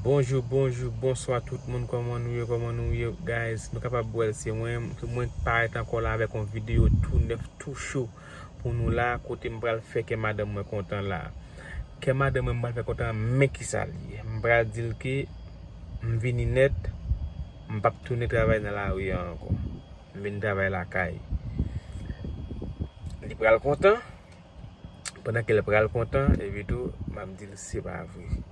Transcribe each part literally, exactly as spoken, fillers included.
Bonjou, bonjou, bonswa tout moun, kòman nou ye, kòman nou ye, guys? Nou kapab wè l, se mwen, se mwen k parèt ankò la avèk yon videyo tou nèf, tou cho pou nou la, kote m pral fè kè madanm mwen kontan la. Kè madanm mwen m pral fè kontan, men kisa l ye. M pral di l ke m vini nèt, m p ap tounen travay nan lari a ankò. M vin travay lakay. Li pral kontan. Pandan ke l pral kontan, epi tou, m ap di l se pa vre.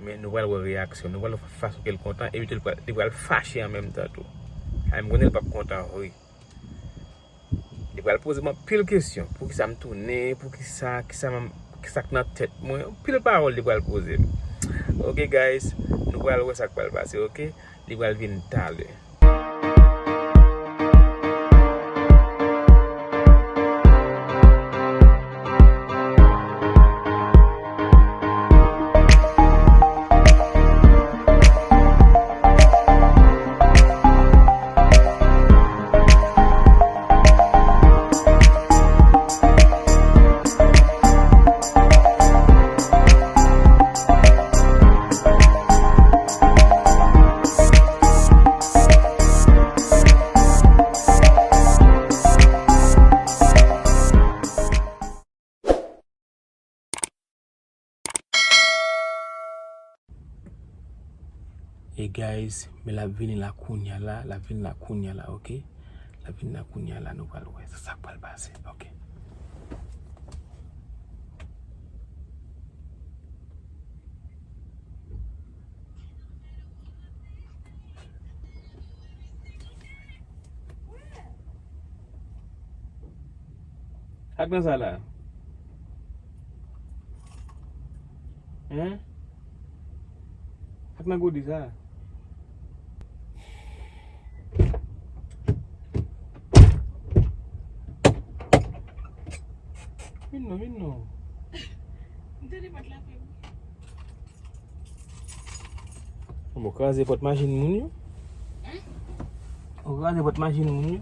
Men nou pral wè reyaksyon, nou pral wè fason ke l kontan, epi tou, li pral, li pral fache an menm tan tou. Ay, m konnen l p ap kontan vre. Li pral poze m anpil kesyon. Poukisa m tounen? Poukisa? Kisa m, kisa k nan tèt mwen? Anpil pawòl li pral poze m. Ok, guys, nou pral wè sa k pral pase, ok? Li pral vin talè. E guys, men l ap vini la kounya la, l ap vini la kounya la, ok? L ap vini la kounya la, nou pral wè sa, sa k pral pase, ok? Ak nan sa la? Hein? Ak nan gode sa? Vin non, vin non. M tande pòt la fèm. Bon, kraze pòt machin moun yo. Hein? Bon, kraze pòt machin moun yo.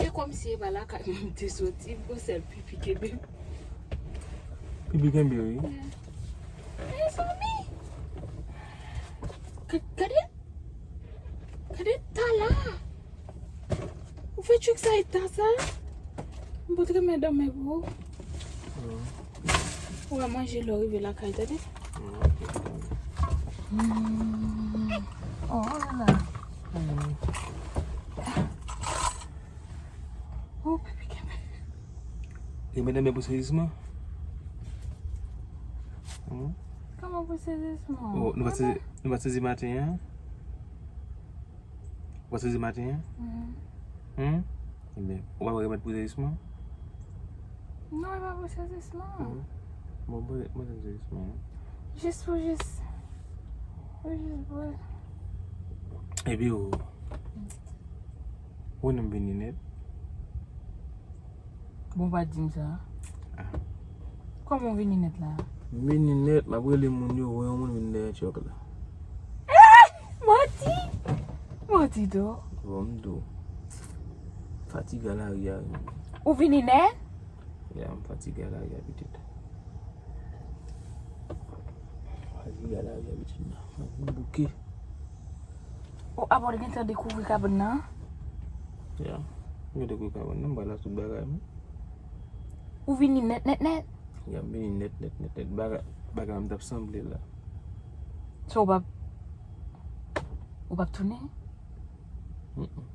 E kòmsi e pa lakay mwen m te soti, m gon sèl pipi kenbe m. Pipi kenbe, wi. Mezanmi! Gade, gade ta la! Ou fè tchèk sa eta sa? M pot renmen dòmi pou ou. Ou a manje lè w rive lakay, tande? Mm. Oh la la. Oh, baby, kenbe. E medam, men pou sezisman? Hmm? Kòman pou sezisman? Oh, nou pa sezi, nou pa sezi maten an? Ou pa sezi maten an? Mhm. Hmm? Ebyen, ou pa remèt pou sezisman? Non, e pa pou sezisman. Hmm. Bon, bon, bon, sezisman. Jis pou jis. Pou jis bwè. Epi ou, ou nan vini nèt. Bon, pa di m sa. Ah. Kòman w vini nèt la? M vini nèt, m ap rele moun yo, voye yon moun vin dèyè tchòk la. Eh! Manti! Manti tou. Bon, m di w. Fatige a lari a, wi. Ou vini nèt? Ya, m fatige a lari a, pitit. Fatige a lari a, pitit la. M bouke. O, apa w gentan dekouvri kabann nan? Ya, m dekouvri kabann nan, m pral ak tout bagay mwen. Ou vini nèt, nèt, nèt? Ya, m vini nèt, nèt, nèt, nèt. Bagay, bagay m t ap sanble la. So, w p ap, ou p ap tounen? Mm-mm.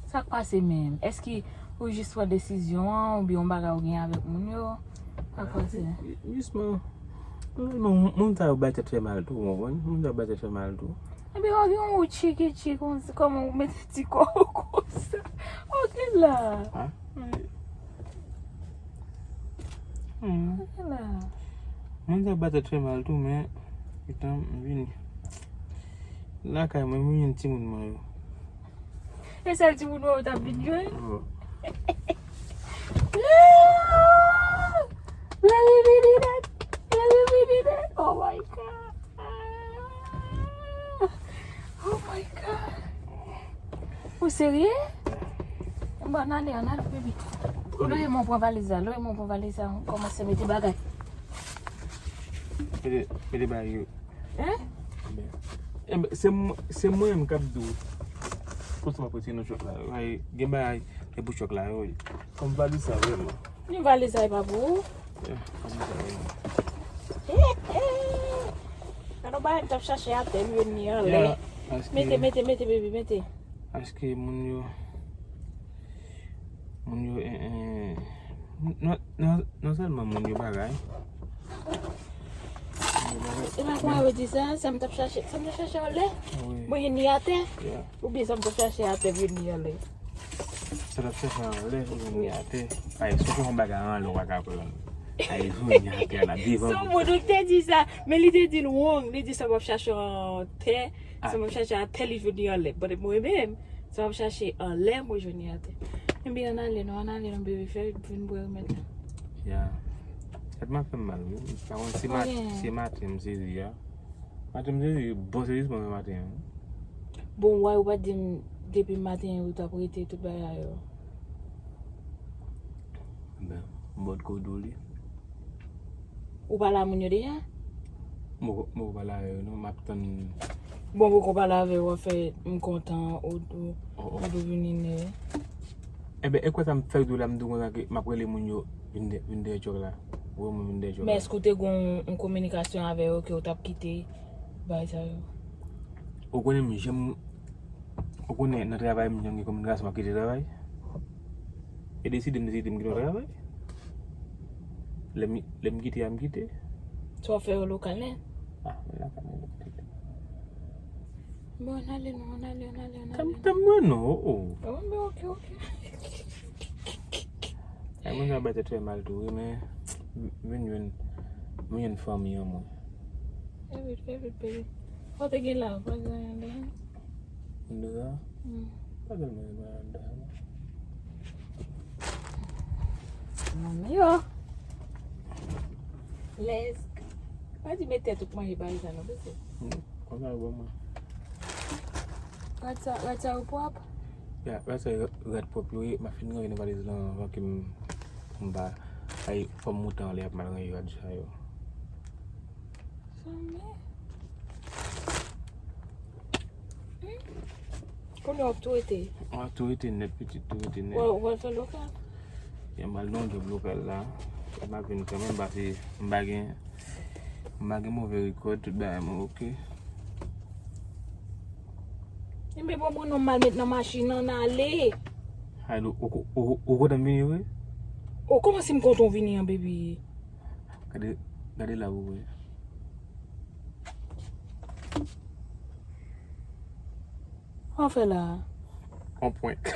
Sa k pase menm? Èske ou jis pran desizyon an, oubyen yon bagay ou gen avèk moun yo? Sa k pase? Jisman, non, moun sa yo bay tèt fè mal tou, ou konprann? Moun sa yo bay tèt fè mal tou. Ebyen, ou gen yon tchiki tchiki konsa, kòman ou mete ti kò w konsa? Ok la. Ha? Hmm. Moun sa ba tèt fè mal tou, men etan m vini. Lakay mwen, m vini timoun mwen yo. E sèl timoun mwen yo t ap vin jwenn? Oh. Lè li vini nèt, lè li vini nèt. Oh my God. Oh my God. Ou serye? Bon, ann ale, ann ale, baby. Lè mwen pran valiz la, lè mwen pran valiz la, kòmanse mete bagay. Mete, mete bagay yo. Hein? Enben, se mwen, se mwen menm k ap di w. Kote m ap retire nan chòk la yo? Ay, gen bagay, e pou chòk la yo, wi. Kòm valiz sa, vrèman. Ni valiz la, e pa pou ou. Yeah, valiz sa, vrèman. He, he. Gade yon bagay m t ap chache atè, m jwenn li anlè. Yeah, paske, mete, mete, mete, baby, mete. Paske moun yo, moun yo, eh, eh, non, non, non sèlman moun yo bagay. Moun yo bagay. E pa kòman yo di sa, sa m t ap chache, sa m t ap chache anlè, wi, mwen jwenn li atè. Yeah. Oubyen sa m t ap chache atè, m jwenn li anlè. Sa t ap chache anlè, ou jwenn li atè. Ay, si w fè yon bagay anlè, ou pa ka pran. Ay, jwenn li atè la, devan. Se yon moun ki te di sa, men li te di l wrong, li di sa m ap chache atè, sa m ap chache atè, li jwenn li anlè. But mwen menm, sa m ap chache anlè, mwen jwenn li atè. Ebyen, ann ale non, ann ale non, baby, fè vin bwè remèd la. Ya. Tèt mwen ap fè m mal, wi. Pa konn si ma-, si maten m sezi a. Maten m sezi, bon sezi pou mwen maten an. Bon, why ou pa di m depi maten ou t ap rete tout bagay yo? Ben, m bòt kodo li. Ou pale a moun yo deja? M poko, m poko pale avè yo non, m ap tann. Bon, poko pale avè yo, w ap fè m kontan, ou, ou, ou vini nè. Enben, e kwè sa m fè di w la, m di w konsa ke m ap rele moun yo vin dè-, vin dèyè chòk la. Ou wè moun vin dèyè chòk la. Men èske w te gen yon, yon kominikasyon avè yo ke w t ap kite bagay sa yo? Ou konnen m janm, ou konnen nan travay m janm gen kominikasyon, m ap kite travay. E deside m deside m kite yon travay. Lè m, lè m kite a, m kite. Sa w fè yo lokal, en? Ah, men lakay mwen, m kite. Bon, ann ale non, ann ale, ann ale, ann ale. Tanm, tanm mwen non, oh, oh. Bon, men ok, ok. Ay, moun sa bay tèt fè mal tou, wi, men m vin jwenn, m vin jwenn fanmi an mwen. Fè vit, fè vit, baby. Sa w te gen la, pa gen anyen la. Anndan sa? Hmm. Pa tèlman gen bagay anndan sa non. Manmi yo. Let's go. Pa di met tèt ou k manje bagay sa non, pase. Hmm. Konsa yo ban mwen. Rad sa, rad sa yo pwòp? Ya, rad sa yo, rad pwòp yo ye. M ap fin ranje nan valiz lan anvan ke m, m pa, ay, fò m moute anlè ap mal ranje rad sa yo. Zanmi. Hmm. Kounye a w ap tou rete? M ap tou rete nèt, pitit, tou rete nèt. Ou, ou pral fè lokal? Ya, m al nan yon djòb lokal la. E m ap vin kanmenm, pase m pa gen, m pa gen move rekòd, tout bagay mwen oke. Enben, bon, bon, non, m al met nan machin nan, n ale. Ay, ou, ou, ou, ou kontan m vini vre? O, kòman si m kontan w vini an, baby? Gade, gade la pou wè. Sa w fè la? On prank.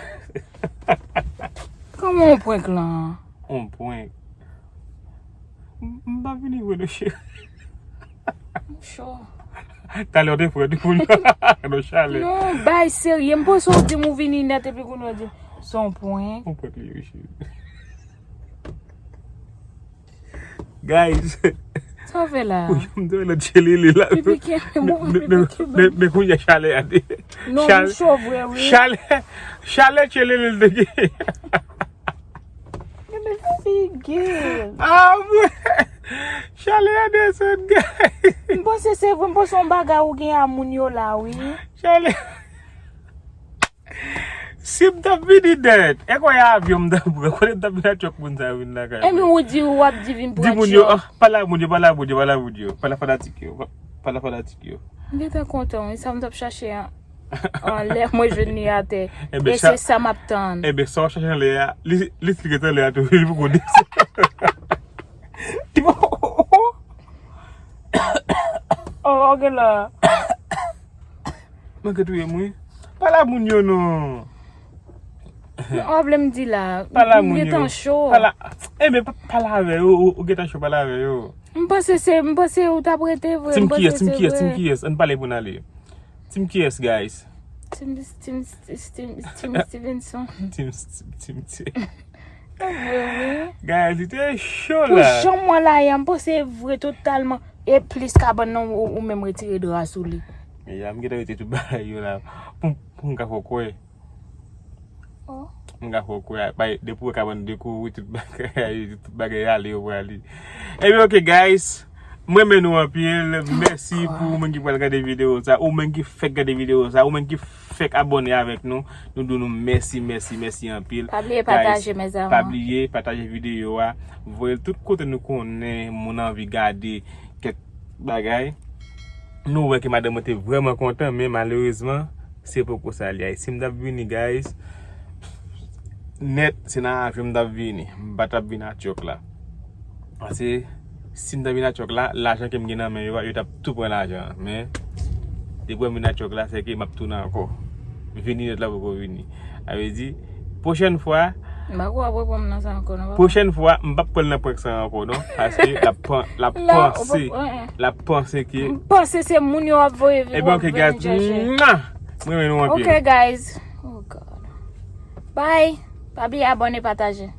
Kòman on prank la? On prank. M, m pa vini vre non, cheri. M cho. Talè w te frè tou pou nou. Non, chalè. Non, bay serye. M panse w di m ou vini nèt epi kounye a w di se on prank. On prank li ye, cheri. Guys. Sa w fè la? Ou janm te wè lòt tchelele la? Pipi kenbe, bon, pipi kenbe. Men kounye a chalè a te. Non, m cho vre, wi. Chalè, chalè tchelele l te gen. Gade figi l. Ah, mwen. Chalè a desann, guys. M panse se vre, m panse yon bagay ou gen a moun yo la, wi. Chalè. Si m t ap vini nèt, e kwè avyon m t ap pran, kote m t ap vin ak chòk moun sa yo vin lakay mwen. Ebyen ou di ou ap di vin pran chòk. Di moun yo, ah, pale a moun yo, pale a moun yo, pale a moun yo. Pale a fanatik yo, pa-, pale a fanatik yo. M gentan kontan wi, sa m t ap chache an, anlè mwen jwenn li atè. E se sa m ap tann. Ebyen sa w chache anlè a, li, li still ret anlè a tou, li poko desann. Oh, ok la. Manke touye m wi. Pale a moun yo non. Ou pa vle m di la. Pale a moun yo. M gentan cho. Pale a, enben, pa-, pale avè yo. Ou, ou gentan cho, pale avè yo. M panse se, m panse ou t ap rete vre. Team kiyès, team kiyès, team kiyès? Ann pale pou n ale. Team kiyès, guys? Team, team, team, team Stevenson. Team, team, team. Guys, li te cho la. Pou jan mwen la ye, m panse vre totalman. E plis kabann nan, ou, ou menm retire dra sou li. Ya, m gentan retire tout bagay yo la. Pou, pou m ka fè w kwè. Oh. M ka fè w kwè, bay, depi w ka bann dekouvri tout bagay, tout bagay ale yo prale. Ebyen, ok, guys. Mwen renmen nou anpil. Mèsi pou ou menm ki pral gade videyo sa, ou menm ki fèk gade videyo sa, ou menm ki fèk abòne avèk nou. Nou di nou mèsi, mèsi, mèsi anpil. Pa bliye pataje, mezanmi. Pa bliye pataje videyo a. Voye l tout kote nou konnen moun anvi gade kèk bagay. Nou wè ke madanm mwen te vrèman kontan, men malerezman, se poko sa li ye. Si m t ap vini, guys, nèt, se nan avyon m t ap vini. M pa t ap vin a Tchòk la. Paske si m t ap vin a Tchòk la, lajan ke m gen nan men yo a, yo t ap tou pran lajan an. Men, depi m vin a Tchòk la, se ke m ap tounen ankò. Vini nèt la poko vini. Sa vle di, pwochèn fwa, M pa kwè w ap reponn m nan sa ankò, non, papa. Pwochèn fwa, m p ap pran l nan prank sa ankò, non. Paske l ap pan-, l ap panse, l ap panse ke... M panse se moun yo ap voye vin, ap vin chèche. Ebyen, ok, guys. Mwa! Mwen renmen nou anpil. Ok, guys. Oh, God. Bye. Pa bliye abòne, pataje.